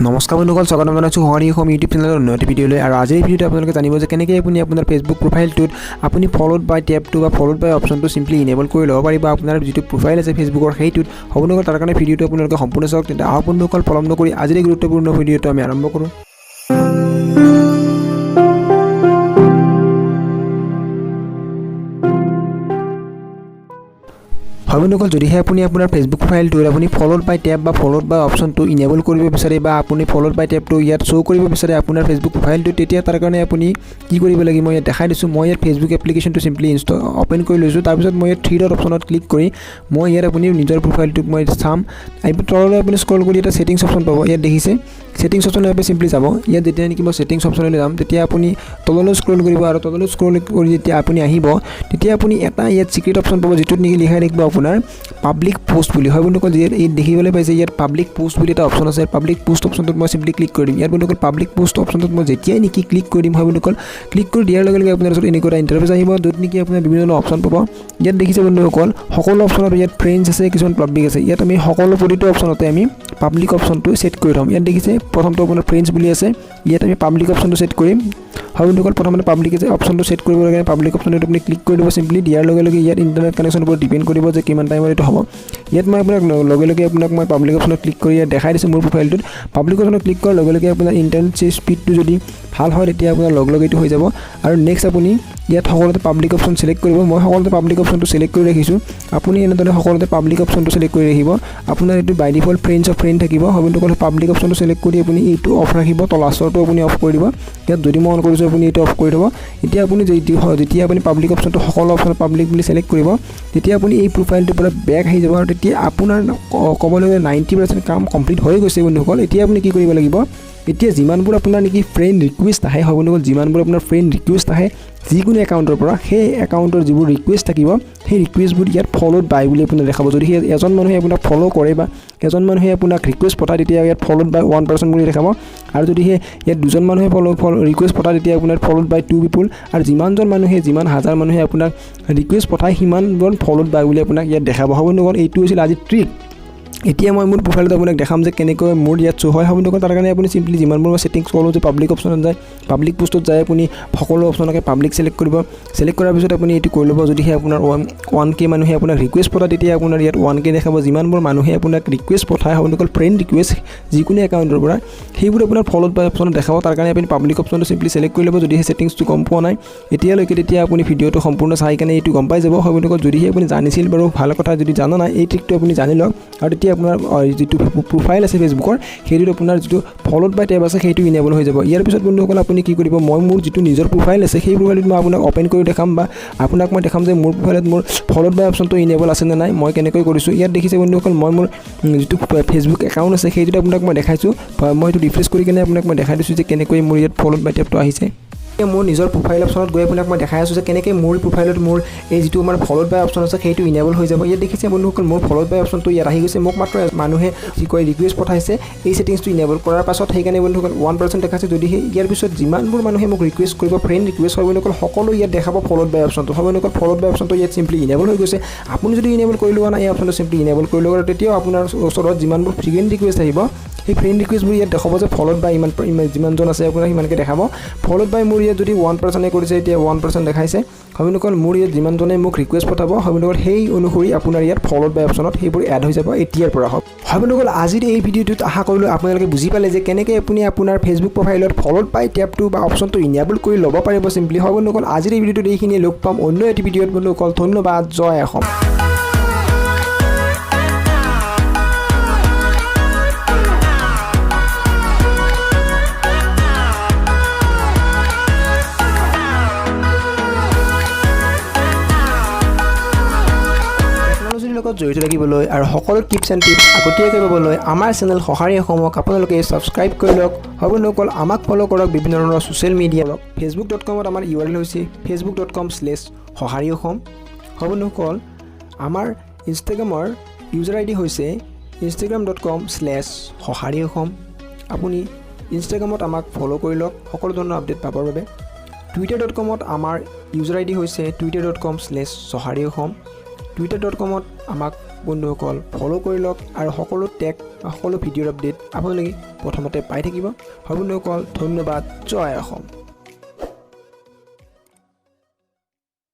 নমস্কাৰ বন্ধুসকল, স্বাগতম জনাইছোঁ সঁহাৰি অসম ইউটিউব চেনেলৰ অন্য এটি ভিডিঅ'লৈ। আৰু আজিৰ এই ভিডিঅ'ত আপোনালোকে জানিব যে কেনেকৈ আপুনি আপোনাৰ ফেচবুক প্ৰফাইলটোত আপুনি ফ'ল'ড বাই টেবটো বা ফ'ল'ড বাই অপশ্যনটো চিম্পলি ইনেবল কৰি ল'ব পাৰিব আপোনাৰ যিটো প্ৰফাইল আছে ফেচবুকৰ সেইটোত। হ'ব বন্ধুসকল, তাৰ কাৰণে ভিডিঅ'টো আপোনালোকে সম্পূৰ্ণ চাওক। তেন্তে আহক বন্ধুসকল, পলম নকৰি আজিৰ এই গুৰুত্বপূৰ্ণ ভিডিঅ'টো আমি আৰম্ভ কৰোঁ। হয় বন্ধুসকল, যদিহে আপুনি আপোনাৰ ফেচবুক প্ৰফাইলটোত আপুনি ফ'ল'ড বাই টেব বা ফ'ল'ড বাই অপশ্যনটো ইনেবল কৰিব বিচাৰে বা আপুনি ফ'ল'ড বাই টেবটো ইয়াত শ্ব' কৰিব বিচাৰে আপোনাৰ ফেচবুক প্ৰফাইলটোত, তেতিয়া তাৰ কাৰণে আপুনি কি কৰিব লাগিব মই ইয়াত দেখাই দিছোঁ। মই ইয়াত ফেচবুক এপ্লিকেশ্যনটো চিম্পলি অ'পেন কৰি লৈছোঁ। তাৰপিছত মই ইয়াত থ্ৰী ডট অপশ্যনত ক্লিক কৰি মই ইয়াত আপুনি নিজৰ প্ৰফাইলটোক মই চাম। তললৈ আপুনি স্ক্ৰল কৰি এটা ছেটিংছ অপশ্যন পাব। ইয়াত দেখিছে, ছেটিংছ অপশ্যনত আপুনি চিম্পলি যাব। ইয়াত যেতিয়া নেকি মই ছেটিংছ অপশ্যনলৈ যাম, তেতিয়া আপুনি তললৈ স্ক্ৰল কৰিব আৰু তললৈ স্ক্ৰল কৰি যেতিয়া আপুনি আহিব, তেতিয়া আপুনি এটা ইয়াত চিক্ৰেট অপশ্যন পাব, যিটোত নেকি লিখাই থাকিব আপোনাৰ পাব্লিক পষ্ট বুলি। হয় বন্ধুসকল, যিহেতু এই দেখিবলৈ পাইছে, ইয়াত পাব্লিক পষ্ট বুলি এটা অপশ্যন আছে। পাব্লিক পষ্ট অপশ্যনটোত মই চিম্পলি ক্লিক কৰি দিম। ইয়াত বন্ধুসকল, পাব্লিক পষ্ট অপশ্যনটোত মই যেতিয়াই নেকি ক্লিক কৰি দিম, হয় বন্ধুসকল, ক্লিক কৰি দিয়াৰ লগে লগে আপোনাৰ ওচৰত এনেকুৱা এটা ইণ্টাৰফেচ আহিব, য'ত নেকি আপোনাৰ বিভিন্ন ধৰণৰ অপশ্যন পাব। ইয়াত দেখিছে বন্ধুসকল, সকলো অপশ্যনত ইয়াত ফ্ৰেণ্ডছ আছে, কিছুমান পাব্লিক আছে। ইয়াত আমি সকলো প্ৰতিটো অপশ্যনতে আমি পাব্লিক অপশ্যনটো ছেট কৰি থ'ম। ইয়াত দেখিছে, প্ৰথমটো আপোনাৰ ফ্ৰেণ্ডছ বুলি আছে, ইয়াত আমি পাব্লিক অপশ্যনটো ছেট কৰিম। হয় বন্ধুসকল, প্ৰথমতে পাব্লিক অপশ্যনটো ছেট কৰিব লাগে। পাব্লিক অপশ্যনটোত আপুনি ক্লিক কৰি দিব। চিম্পলি দিয়াৰ লগে লগে ইয়াত ইণ্টাৰনেট কানেকশ্যনৰ ওপৰত ডিপেণ্ড কৰিব যে কিমান টাইমত এইটো হ'ব। ইয়াত মই আপোনাক লগে লগে আপোনাক মই পাব্লিক অপশ্যনত ক্লিক কৰি ইয়াত দেখাই দিছোঁ। মোৰ প্ৰফাইলটোত পাব্লিক অপশ্যনত ক্লিক কৰাৰ লগে লগে আপোনাৰ ইণ্টাৰনেট স্পীডটো যদি ভাল হয়, তেতিয়া আপোনাৰ লগে লগে এইটো হৈ যাব। আৰু নেক্সট আপুনি ইয়াত সকলোতে পাব্লিক অপশ্যন ছিলেক্ট কৰিব। মই সকলোতে পাব্লিক অপশ্যনটো ছিলেক্ট কৰি ৰাখিছোঁ। আপুনি এনেদৰে সকলোতে পাব্লিক অপশ্যনটো ছিলেক্ট কৰি ৰাখিব। আপোনাৰ এইটো by default friends of friend থাকিব। হয় বন্ধুসকল, পাব্লিক অপশ্যনটো ছিলেক্ট কৰি আপুনি এইটো অফ ৰাখিব, লাষ্টৰটো আপুনি অফ কৰি দিব। ইয়াত যদি মই অন কৰিছোঁ, আপুনি এইটো অফ কৰি থ'ব। এতিয়া আপুনি যেতিয়া আপুনি পাব্লিক অপশ্যনটো সকলো অপশ্যন পাব্লিক বুলি ছিলেক্ট কৰিব, তেতিয়া আপুনি এই প্ৰফাইলটোৰ পৰা বেক আহি যাব আৰু তেতিয়া আপোনাৰ ক'বলৈ গ'লে 90% কাম কমপ্লিট হৈ গৈছে। বন্ধুসকল, এতিয়া আপুনি কি কৰিব লাগিব? এতিয়া যিমানবোৰ আপোনাৰ নেকি ফ্ৰেণ্ড ৰিকুৱেষ্ট আহে, হয় বন্ধুসকল, যিমানবোৰ আপোনাৰ ফ্ৰেণ্ড ৰিকুৱেষ্ট আহে যিকোনো একাউণ্টৰ পৰা, সেই একাউণ্টৰ যিবোৰ ৰিকুৱেষ্ট থাকিব, সেই ৰিকুৱেষ্টবোৰ ইয়াত ফ'ল'ড বাই বুলি আপোনাক দেখাব। যদি সেই এজন মানুহে আপোনাক ফ'ল' কৰে বা এজন মানুহে আপোনাক ৰিকুৱেষ্ট পঠায়, তেতিয়া ইয়াত ফ'ল'ড বাই ওৱান পাৰ্চন বুলি দেখাব। আৰু যদি সেই ইয়াত দুজন মানুহে ফ'ল' ফ'ল ৰিকুৱেষ্ট পঠায়, তেতিয়া আপোনাৰ ফ'ল'ড বাই টু পিপুল। আৰু যিমানজন মানুহে, যিমান হাজাৰ মানুহে আপোনাক ৰিকুৱেষ্ট পঠায়, সিমানজন ফ'ল'ড বাই বুলি আপোনাক ইয়াত দেখাব। হ'ব বন্ধুসকল, এইটো হৈছিল আজি ট্ৰিক। এতিয়া মই মোৰ প্ৰফাইলত আপোনাক দেখাম যে কেনেকৈ মোৰ ইয়াত শ্ব' হয়। হয় বন্ধুসকল, তাৰ কাৰণে আপুনি চিম্পলি যিমানবোৰ মই ছেটিংছ ক'লোঁ যে পাব্লিক অপশ্যনত যায়, পাব্লিক পোষ্টত যায়, আপুনি সকলো অপশ্যনকে পাব্লিক ছিলেক্ট কৰিব। ছিলেক্ট কৰাৰ পিছত আপুনি এইটো কৰি ল'ব। যদিহে আপোনাৰ 1K মানুহে আপোনাক ৰিকুৱেষ্ট পঠায়, তেতিয়া আপোনাৰ ইয়াত 1K দেখাব। যিমানবোৰ মানুহে আপোনাক ৰিকুৱেষ্ট পঠায়, হয় বন্ধুসকল, ফ্ৰেণ্ড ৰিকুৱেষ্ট যিকোনো একাউণ্টৰ পৰা, সেইবোৰ আপোনাৰ ফ'ল'ড বাই অপশ্যনত দেখাব। তাৰ কাৰণে আপুনি পাব্লিক অপশ্যনটো চিম্পলি ছিলেক্ট কৰি ল'ব। যদিহে ছেটিংছটো গম পোৱা নাই এতিয়ালৈকে, তেতিয়া আপুনি ভিডিঅ'টো সম্পূৰ্ণ চাই কেনে এইটো গম পাই যাব। হয় বন্ধুসকল, যদিহে আপুনি জানিছিল বাৰু ভাল কথা, যদি জানা নাই, এই ট্ৰিকটো আপুনি জানি লওক আৰু তেতিয়া আপোনাৰ যিটো প্ৰফাইল আছে ফেচবুকৰ, সেইটোত আপোনাৰ যিটো ফ'ল'ড বাই টেব আছে, সেইটো ইনেবল হৈ যাব। ইয়াৰ পিছত বন্ধুসকল, আপুনি কি কৰিব? মই মোৰ যিটো নিজৰ প্ৰফাইল আছে, সেই প্ৰফাইলটোত মই আপোনাক অ'পেন কৰি দেখাম বা আপোনাক মই দেখাম যে মোৰ প্ৰফাইলত মোৰ ফ'ল'ড বাই অপশ্যনটো ইনেবল আছে নে নাই, মই কেনেকৈ কৰিছোঁ। ইয়াত দেখিছে বন্ধুসকল, মই মোৰ যিটো ফেচবুক একাউণ্ট আছে, সেইটোত আপোনাক মই দেখাইছোঁ। মই এইটো ৰিফ্ৰেছ কৰি কেনে আপোনাক মই দেখাই দিছোঁ যে কেনেকৈ মোৰ ইয়াত ফ'ল'ড বাই টেবটো আহিছে। এতিয়া মোৰ নিজৰ প্ৰফাইল অপশ্যনত গৈ আপোনাক মই দেখাই আছোঁ যে কেনেকৈ মোৰ প্ৰফাইলত মোৰ এই যিটো আমাৰ ফ'ল'ড বাই অপশ্যন আছে, সেইটো ইনেবল হৈ যাব। ইয়াত দেখিছে বন্ধুসকল, মোৰ ফ'ল'ড বাই অপশ্যনটো ইয়াত আহি গৈছে। মোক মাত্ৰ মানুহে যি কয় ৰিকুৱেষ্ট পঠাইছে এই ছেটিংছটো ইনেবল কৰাৰ পাছত। সেইকাৰণে বন্ধুসকল, 1% দেখাইছে। যদি সেই ইয়াৰ পিছত যিমানবোৰ মানুহে মোক ৰিকুৱেষ্ট কৰিব, ফ্ৰেণ্ড ৰিকুৱেষ্ট, হয় বন্ধুসকল, সকলো ইয়াত দেখাব ফ'ল'ড বাই অপশ্যনটো। হয় বন্ধুসকল, ফ'ল'ড বাই অপশ্যনটো ইয়াত চিম্পলি ইনেবল হৈ গৈছে। আপুনি যদি ইনেবল কৰি লোৱা নাই, এই অপশ্যনটো চিম্পলি ইনেবল কৰি লওক আৰু তেতিয়াও আপোনাৰ ওচৰত যিমানবোৰ ফ্ৰেণ্ড ৰিকুৱেষ্ট আহিব, সেই ফ্ৰেণ্ড ৰিকুৱেষ্টবোৰ ইয়াত দেখাব যে ফ'ল'ড বাই ইমান ইমান যিমানজন আছে আপোনাৰ সিমানকৈ দেখাব। ফ'ল'ড বাই মোৰ ইয়াত যদি 1 পাৰ্চনে কৰিছে, এতিয়া 1% দেখাইছে। হয় বন্ধুসকল, মোৰ ইয়াত যিমানজনে মোক ৰিকুৱেষ্ট পঠাব, হয় বন্ধুসকল, সেই অনুসৰি আপোনাৰ ইয়াত ফ'ল'ড বাই অপশ্যনত সেইবোৰ এড হৈ যাব এতিয়াৰ পৰা। হওক। হয় বন্ধুসকল, আজিৰ এই ভিডিঅ'টোত আশা কৰিলোঁ আপোনালোকে বুজি পালে যে কেনেকৈ আপুনি আপোনাৰ ফেচবুক প্ৰফাইলত ফ'ল'ড বাই টেবটো বা অপশ্যনটো ইনেবল কৰি ল'ব পাৰিব চিম্পলি। হয় বন্ধুসকল, আজিৰ এই ভিডিঅ'টোত এইখিনিয়ে। লগ পাম অন্য এটি ভিডিঅ'ত। বন্ধুসকল, ধন্যবাদ। জয় অসম। টেকন'লজিৰ লগত জড়িত থাকিবলৈ আৰু সকলো টিপছ এণ্ড টিপছ আগতীয়াকৈ পাবলৈ আমাৰ চেনেল সঁহাৰি অসমক আপোনালোকে ছাবস্ক্ৰাইব কৰি লওক। হয় বন্ধুসকল, আমাক ফ'ল' কৰক বিভিন্ন ধৰণৰ ছ'চিয়েল মিডিয়া। ফেচবুক.কমত আমাৰ ইউআৰএল হৈছে facebook.com/সঁহাৰিঅসম। হয় বন্ধুসকল, আমাৰ ইনষ্টাগ্ৰামৰ ইউজাৰ আই ডি হৈছে instagram.com/সঁহাৰিঅসম। আপুনি ইনষ্টাগ্ৰামত আমাক ফ'ল' কৰি লওক সকলো ধৰণৰ আপডেট পাবৰ বাবে। টুইটাৰ.কমত আমাৰ ইউজাৰ আই ডি হৈছে twitter.com/সঁহাৰিঅসম। টুইটাৰ.কমত আমাক বন্ধুসকল, ফ'ল' কৰি লওক আৰু সকলো টেক বা সকলো ভিডিঅ'ৰ আপডেট আপোনালোকে প্ৰথমতে পাই থাকিব। হয় বন্ধুসকল, ধন্যবাদ। জয় অসম।